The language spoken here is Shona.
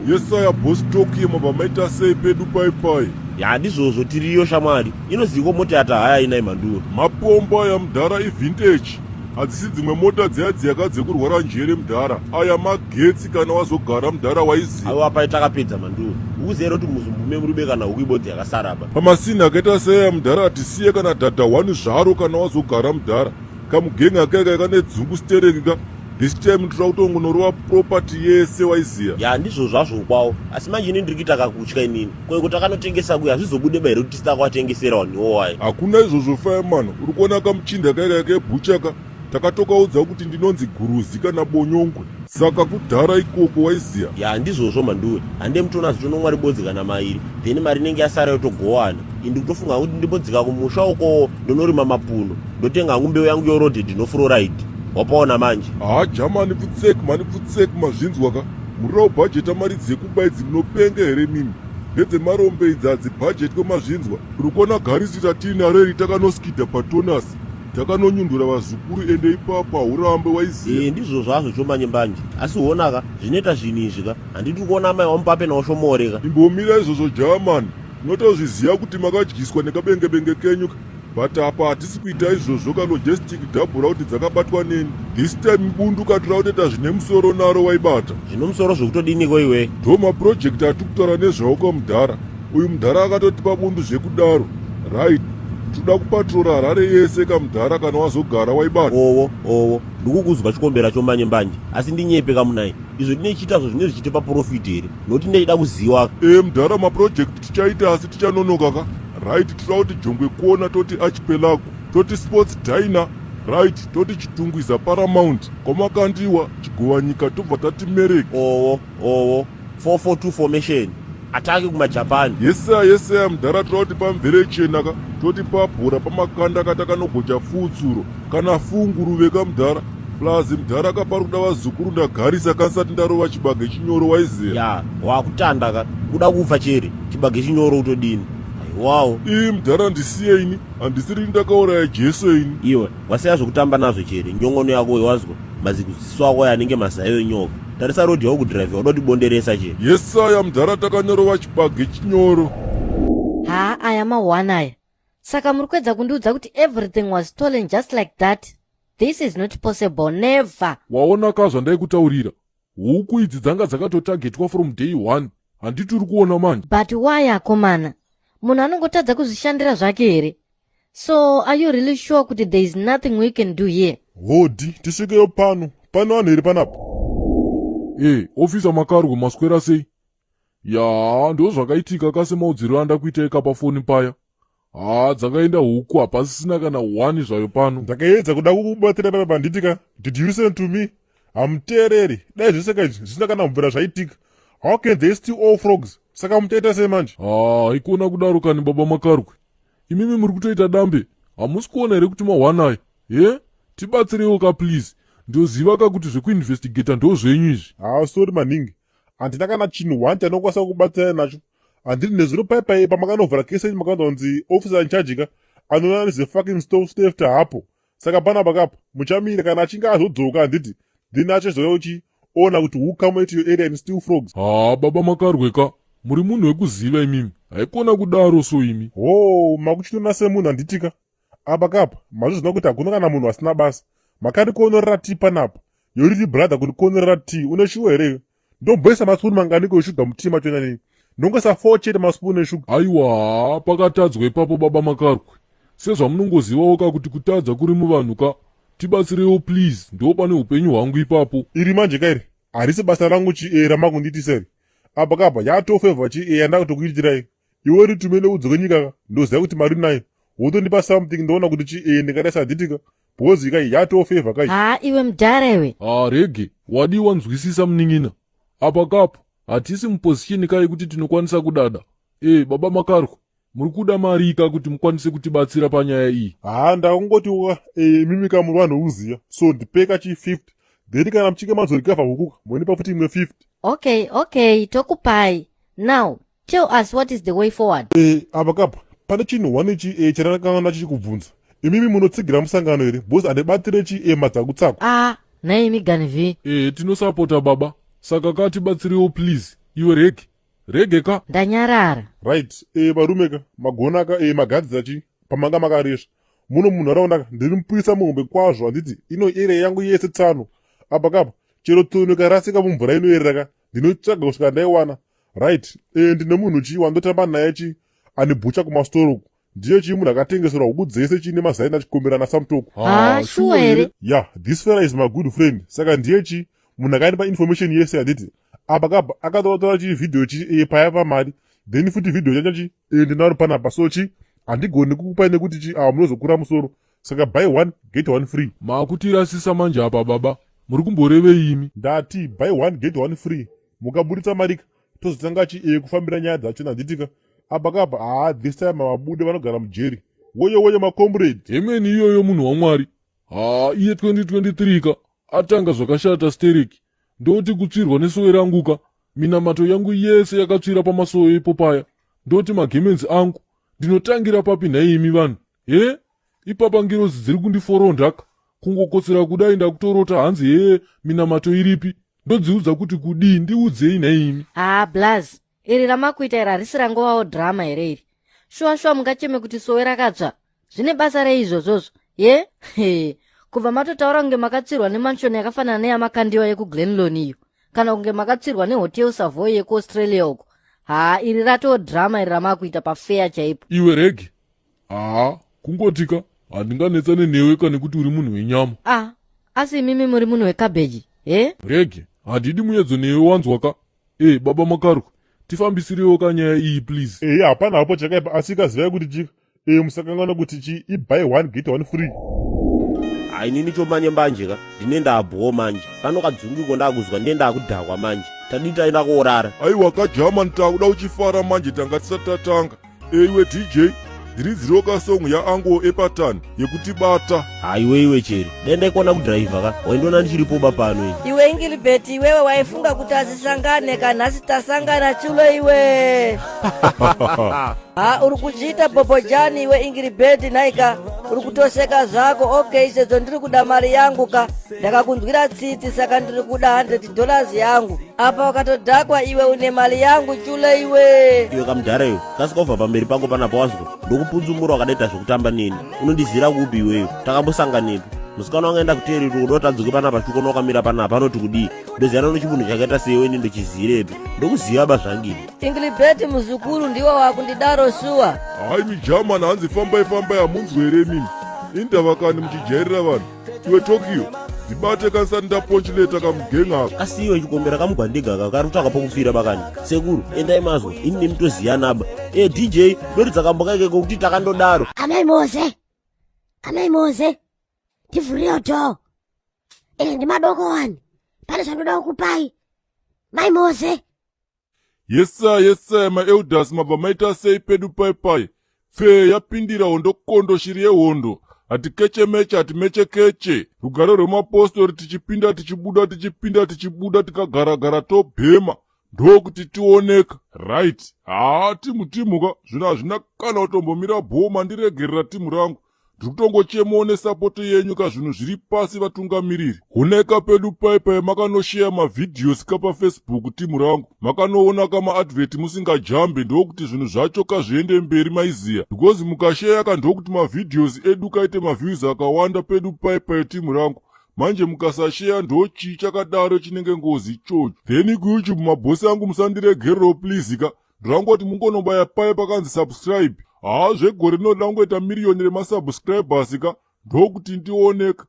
Yesaya boss Tokie, mabva maita sei pedu paipai? Ya, ndizvozvo, tiriyo shamwari. Inoziko mota yatahaya inai mhanduwe? Mapombo aya mudhara, ivintage, hadzisi dzimwe mota dziya dziyaka dzekurwara njere mudhara. Aya magetsi kana wazogara mudhara, waiziva. Aiwa, pai takapedza mhanduwe. Ukuziva here kuti muzumbume muribe kana huku ibodzi yakasaraba? Pamasini akaita seaya mudhara, hatisiye kana dhadha one zvaro kana wazogara mudhara. Kamugenga keka kane dzungu stereki ka. This time toda kutongonorova property yese, waiziya. Ya, ndizvo zvazvo kwawo, asi manje ini ndiri kuita kakutya inini. Koiko takanotengesa kuya, hazvizobude ba here kuti tisita kuvatengesera vanhuwo wayo? Hakuna izvozvo fireman. Uri kuona kamuchinda kaika kebhucha ka, takatokaudza kuti ndinonzi Guruzi kana Bonyongwe, saka kudhara ikoko, waiziya. Ya, ndizvozvo mhanduwe. Hande mutona zitonomwa ribodzi kana mairi, then mari inenge yasara yotogowana. Indi kutofunga kuti ndimbodzika kumusha uko, ndonorima mapuno, ndotenga hangu mbeu yangu yoroaded nofluoride, wapaona manje. Haa jamani, pfutsek mani, pfutsek, mazvinzwa ka. Murira kubhajeta mari dzekuba idzi, munopenga here mimi? Ndedzemarombe idzi, hadzibhajetwe, mazvinzwa. Uri kuona garisi ratiinaro iri, takanoskidha patonasi, takanonyundura vazukuru, ende ipapo haurambe, waiziya. Ee, ndizvo zvazvo chomanje mbanje, asi honaka zvinoita zvinhu izvi ka, handiti kuona amai wamupape nawo shomoreka. Imbomira izvozvo jamani. Unotozviziva kuti makadyiswa nekabengebenge kenyu ka, but apa hatisi kuita izvozvo ka. Logistic double route dzakabatwa neni this time. Bundu katora kutoita zvine musoro naro, waibata. Zvino musoro zvekutodiniko iwe? Ndo maproject atiri kutaura nezvawo kamudhara. Uyu mudhara akatotipa bundu zvekudaro. Right, toda kupatrora Harare yese kamudhara kana wazogara, waibata. Owo owo, ndikukuzwa chikombera chomanye mbanje, asi ndinyepe kamunai, izvo tinechiitazvo zvine zvichitipa profit here? Nokuti ndaida kuziwa. E mudhara, maproject tichaita, asi tichanonoka ka. Right, toda kuti Jongwe Kona, toti Archipelago, toti Sports Diner, right, toti Chitungwiza Paramount, kwaMakandiwa, Chigovanyika, tobva tati Mereki. Owo owo, 442 formation, atake kumaJapan. Yesaya, yesaya mudhara, toda kuti pamvere chena ka, toti pabhora pamakanda ka, takanogocha futsuro kana funguruve kamudhara. Plus mudhara ka, pari kuda vazukuru, ndagarisa kansati ndarova chibage chinyoro, waiziya. Ya, wakutanda ka, kuda kufa chere chibage chinyoro utodini? Aiwawo. Ii mudhara, ndisiye ini, handisiri ndakauraya Jesu ini. Iwe wasiya zvekutamba nazvo chere nyongono yako, wazwa mazikuziso ako aya anenge mazayo enyoka. Tarisa rodhi yako kudhiraivha, uda kutibonderesa chere. Yesaya mudhara, takanyorova chibage chinyoro. Haa, aya ma1 aya. Saka muri kuedza kundiudza kuti everything was stolen just like that? This is not possible, never. Waona ka zvandaikutaurira? Huku idzi dzanga dzakatotagetwa from day one, handiti uri kuona manje? But why akomana? Munhu anongotadza kuzvishandira zvake here? So are you really sure kuti there is nothing we can do here? Hodhi, tisvikeyo pano. Pano vanhu here panapa? E officer Makarwe, maswera sei? Ya, ndo zvakaitika kasi maudziro andakuita ikapafoni paya. Haa, dzakaenda huku, hapasisina kana one zvayo pano. Ndakaedza kuda kukubatsira papa, handiti ka? Did you listen to me? Hamuteereri. Dai zvese ka izvi zvisina kana kubvira zvaitika. How can they steal all frogs? Saka muchaita sei manje? Haa, ikona kudaro kani baba Makarwe. Imimi muri kutoita dambe, hamusi kuona here kuti mahwanai he? Tibatsireiwo ka please, ndoziva ka kuti zvekuinvestigata ndo zvenyu izvi. Haa, sorry maningi, handina kana chinhu one chandinokwanisa kukubatsirai nacho. Handiri nezuro paipai pamakanovhura kese makanzwa kunzi officer in charge ka anoona nezefucking stove theft hapo. Saka panapa kapa muchamira kana achinge azodzoka, handiti? Then achazouya uchiona kuti who come into your area and steal frogs. Haa baba Makarwe ka, muri munhu wekuziva imimi, haikona kudaro so imi. Ho, makuchitona semunhu, handitika? Apa kapa mazvizvina kuti hakuna kana munhu asina basa. Makarikonorera tii panapa, yoriri brother kundikonorera tii, une shuwa here? Ndomboisa maspoon manganiko eshuga mutii machona? Nini ndongoisa four chete maspoon eshuga. Aiwa, pakatadzwa ipapo baba Makarwe, sezvamunongozivawo ka kuti kutadza kuri muvanhu ka. Tibatsireiwo please, ndo pane upenyu hwangu ipapo. Iri manje kairi harisi basa rangu chi e ramakundiitisa iri. Apa kapa yatofevha chi e yandakutokuitirai. Iwe ritumene udzoke nyika ka, ndoziva kuti mari nayo, wotondipa something, ndoona kuti chi e ndingadai handitika, because kai yatofevha kai. Haa iwe mudhara iwe. Haa rege, wadii wanzwisisa munin'ina. Apa kapo hatisi muposition ka yekuti tinokwanisa kudada. E baba Makarwe, muri kuda mari ka kuti mukwanise kutibatsira panyaya iyi? Haa, ndakungoti imimi ka muri vanhu vekuziya, so ndipeka chi 50, then kana muchinge mazorikavha hukuka monipa futi imwe 50. Okay, tokupai. Now tell us what is the way forward. Apa kapa pane chinhu one chi chandakanga chichikubvunza. Imimi munotsigira musangano here? Because handibatire chi madzakutsaku. Ah, naimi Ganvi. E, tinosapota baba, saka ka tibatsireiwo please. Iwe Rege, Rege ka. Ndanyarara. Right, varume ka, magona ka, magadzira chi pamanga makaresva. Muno munharaunda ka, ndiri mupurisa muhombe kwazvo, handiti ino area yangu yese tsano. Apa kapa, chero tsono ikarasika mumvura inoerera ka, ndinotsvaga kusvika ndaiwana. Right, ndine munhu chi wandotamba naye chi ane bhucha kumastoro uku. Ndiye chii munhu akatengeserwa huku dzese chii nemazai nachikomerana samutoko. Ha, shuwa here? Yeah, this fella is my good friend. Saka ndiye chii munhu akanipa information yese, handiti? Apa kapa akatotora chi video chi paya pamari, then futi video chacho chi ndinaro panapa. So chi handigoni kukupai nekuti chi munozokura musoro. Saka buy one get one free. Makutirasisa manje apa baba, muri kumborevei imi? Ndati buy one get one free. Mukaburitsa marika tozotanga chi kufambira nyaya dzacho, handitika? Apa kapa, haa, this time havabude, vanogara mujeri. Woye woye, macomrade. Hemeni iyoyo, munhu waMwari. Haa, iye 2023 ka atanga zvakashata stereki. Ndoti kutsvirwa nesowe rangu ka, minamato yangu yese yakatsvira pamasowe ipo paya. Ndoti magemenzi angu ndinotangira papi nhaimi vanhu? He, ipapa ngirozi dziri kundiforondaka kungokotsera kudai, ndakutorota hanzi hee, minamato iripi? Ndodziudza kuti kudii? Ndiudzei nhaimi. Ha, blaz, iri ramakuita iri harisi rangovawo drama here iri? Shuwa shuwa mungacheme kuti sowe rakatsva? Zvine basa rei izvozvozvo? Ye, kubva matotaura kunge makatsvirwa nemansion yakafanana neyamakandiwa yekuGlenlon iyo, kana kunge makatsvirwa neHotel Savoy yekuAustralia uko. Haa, iri ratoo drama iri ramakuita, pafeya chaipo. Iwe Rege, haa, kungotika handinganetsane newe kane kuti uri munhu wenyama. Ah, asi imimi muri munhu wekabheji he? Rege, handidi muedzo newe, wanzwa ka? E baba Makarwe, tifambisirewo kanyaya iyi, please. Ehe, hapana hapo chakaipa, asi kazivai kuti chika musakanganwa kuti chi ibuy one get one free. Hai, inini chomanye mbanje ka, ndine ndaabhuwo manje pano kadzungiko ndakuzwa, ndiye ndakudhakwa manje. Tadii taenda koorara? Aiwa kajamani, takuda uchifara manje, tanga tisati tatanga. Eiwe DJ, ndiridzirewo kasong yaango epatan yekuti bata. Haiwe iwe cheri, dai ndaikona kudhiraivha ka, waindiona ndichiripo ba pano ini. Iwe Ingilibeti, iwewe waifunga kuti azisangane ka, nhasi tasangana chulo iwe. Ha, uri kuchiita bhobhojani iwe Ingilibeti nhaika, uri kutoseka zvako. Okay, sezvo ndiri kuda mari yangu ka, ndakakunzwira tsitsi, saka ndiri kuda $100 yangu. Apa wakatodhakwa iwe, une mari yangu chulo iwe. Iwe kamudhara iwe, kasika ubva pamberi pangu panapa, wazwa? Ndokupunzumura wakadaita zvekutamba neni. Unondizira kupi iweyo? Takambosanganepi? Musikana wangaenda kuteriri kuda kuti adzoke panapa, chikona wakamira panapa anoti kudii? Ndoziyana nochimunhu chakaita seiwe, ini ndochizirepi? Ndokuziva ba zvangini. Ingilibeti muzukuru, ndiwo wakundidaro shuwa? Hai mijamani, hanzi fambai fambai, hamunzwi here imimi? Indava kani muchijairira vanhu. Iwe Tokyo, ndibate kanisati ndaponchileta kamugenga aka. Asi iwe chikombera kamugwandiga ka kari kutsvaka pokufira bakani. Sekuru, endai mazwa, ini nemi toziyana ba. E DJ, ndoridza kambo kaikeko kuti takandodaro. Amai Mose, amai Mose, ndivhurirewo door. Ndimadoko wani, pane zvandoda kukupai mai Mose. Yesaya yesaya, maelders, mabva maita sei pedu pai pai? Pfee yapindira hondo kondo, shiri yehondo. Hatikechemeche, hatimechekeche, rugare rwemapostori. Tichipinda tichibuda, tichipinda tichibuda, tikagaragara tobhema, ndokuti tioneka. Right, haa, timu timu ka, zvinhu hazvina kana kutombomira bhoma. Ndiregerera timu rangu, ndiri kutongochemawo nesupport yenyu ka, zvinhu zviri pasi vatungamiriri. Huneka pedu pai pai, makanosheya mavideos ka paFacebook timu rangu, makanoona kamaadvert musingajambe, ndokuti zvinhu zvacho kazviende mberi maiziya, because mukasheya ka ndokuti mavideos edu kaite maviews akawanda pedu pai pai timu rangu. Manje mukasasheya, ndo chii chakadaro chinenge ngozi ichocho? Then kuYouTube, mabhosi angu, musandiregerero please ka, ndirangoti mungonobaya paye pakanzi subscribe. Haa, zvegore rinoda kungoita miriyoni remasubscribers ka, ndokuti ndioneka.